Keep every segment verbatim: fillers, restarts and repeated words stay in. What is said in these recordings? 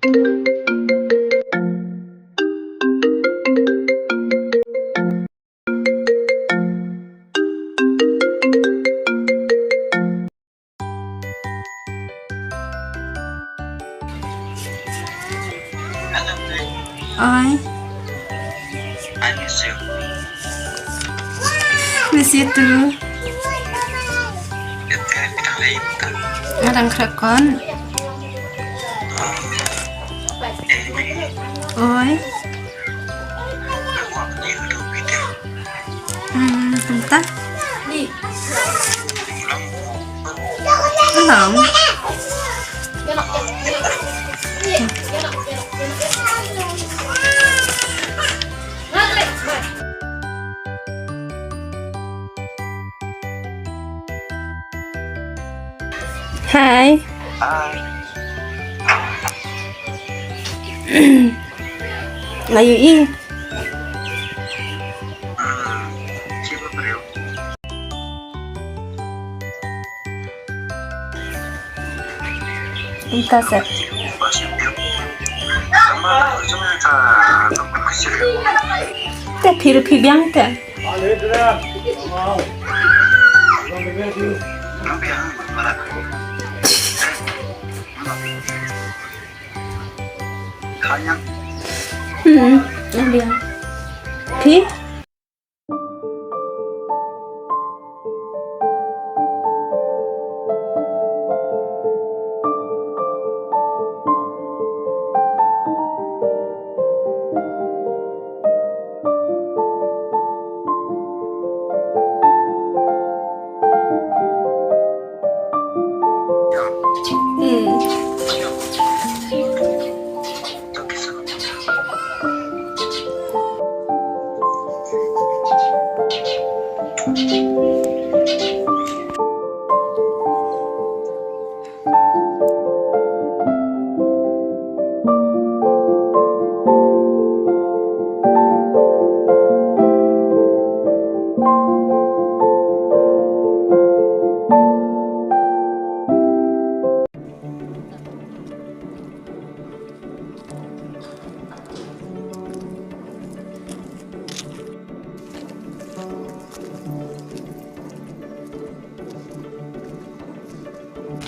Oi. Miss you too. Nga dang khraw kon. Oi. Hmm, kumta. Alam. Hi. Hi. Ayu i. Ita sa. Te phi ruh phi biang te. Hmm, nga biang. Phi?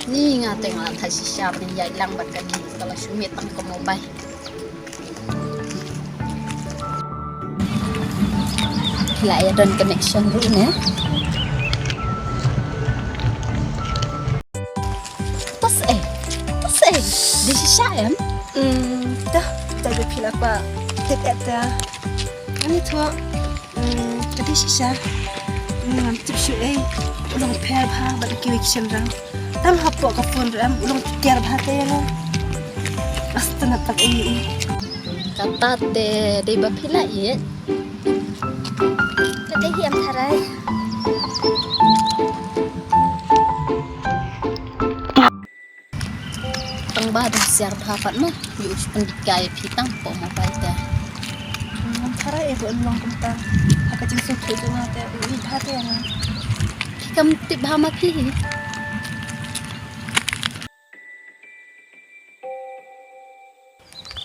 Ni nga te nga la thait shisha ba ngin ïaid lang bad kane, ka la shu miet tang ka mobile. Phi la ïa don connection ruh ne. Tos eh, tos eh. Dei shisha em? Hmm, dah, dah phi la kwah tip eh dah. Ani tu. Hmm, ka dei shisha. Hmm, ngam tip shuh ei. U long pher bha bad kiwei ki shynrang. Tang hapoh ka phone ruh em, u long kiar bha te ïa nga. Bas tang na tak ei ei. Kata te dei ba phi la ïeit. Ka dei hi em Tharai. Tang ba dang siar bha pat ma, ïa u shu pyndikai phi tang poh mobile te. Ngam tharai eh ba un long kumta. Ha ka jingsngewthuh jong nga te u ïeit bha te ïa nga. Phi kam tip bha ma phi hi.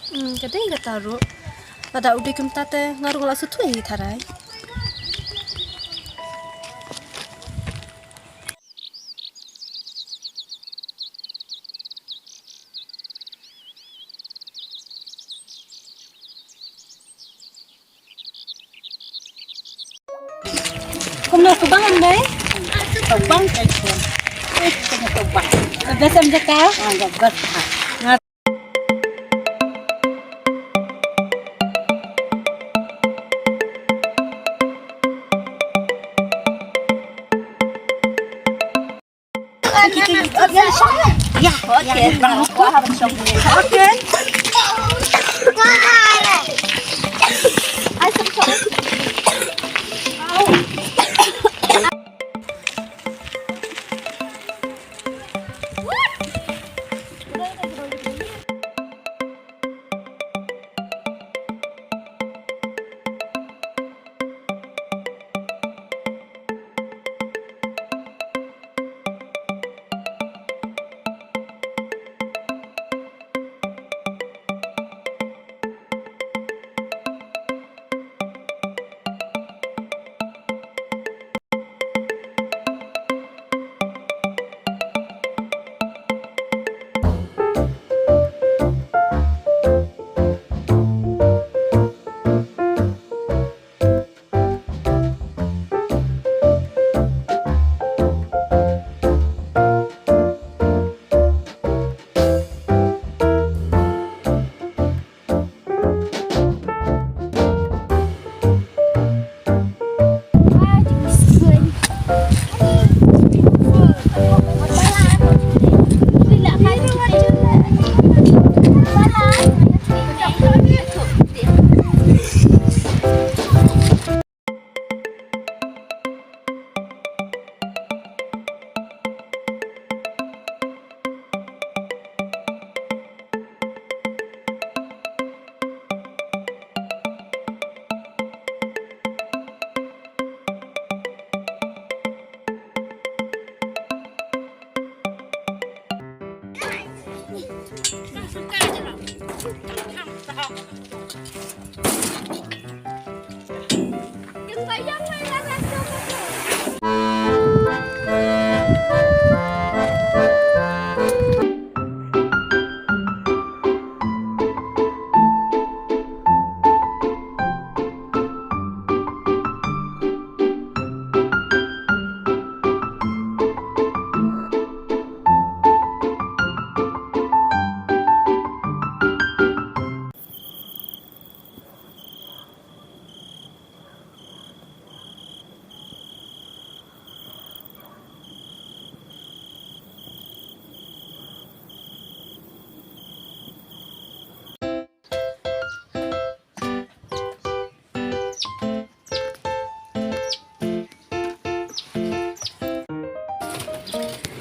Hmm, ka dei kata ruh. Lada u dei kumta te nga ruh nga la sngewthuh ïa i Tharai. Kumno, ka bang em dei? Ka bang ka bang. Eh, ka bang. Ka best em jaka? Ah, ka best.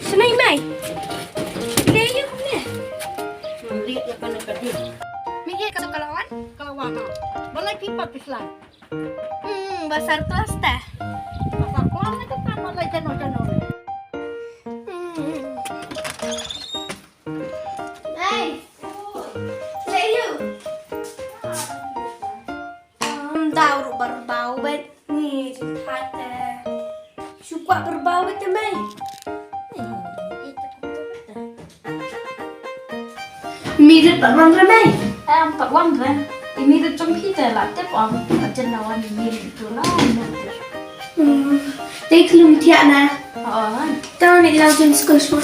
Shemai, mai. Ke ïa kumne. Ngam liat ïa kane ka ding. Mi ïa ka ka lawan, ka lawan ha. Balai pipa pislan. Hmm, basar kelas teh. Basar kelas ne ka ka balai jano jano. Hmm. Mai. Leh ïa u. Ym dau ruh berbau bad ni jingthaid te. Shu kwah berbau bad te mai. Mirit ba wan re mai. Em pat wan re. I mirit jong phi te la tip ong. Ka jen la wan i mirit tu la wan tip. Hmm. Te klum thiah na. Oh. Tang ni lau jin skul shwa.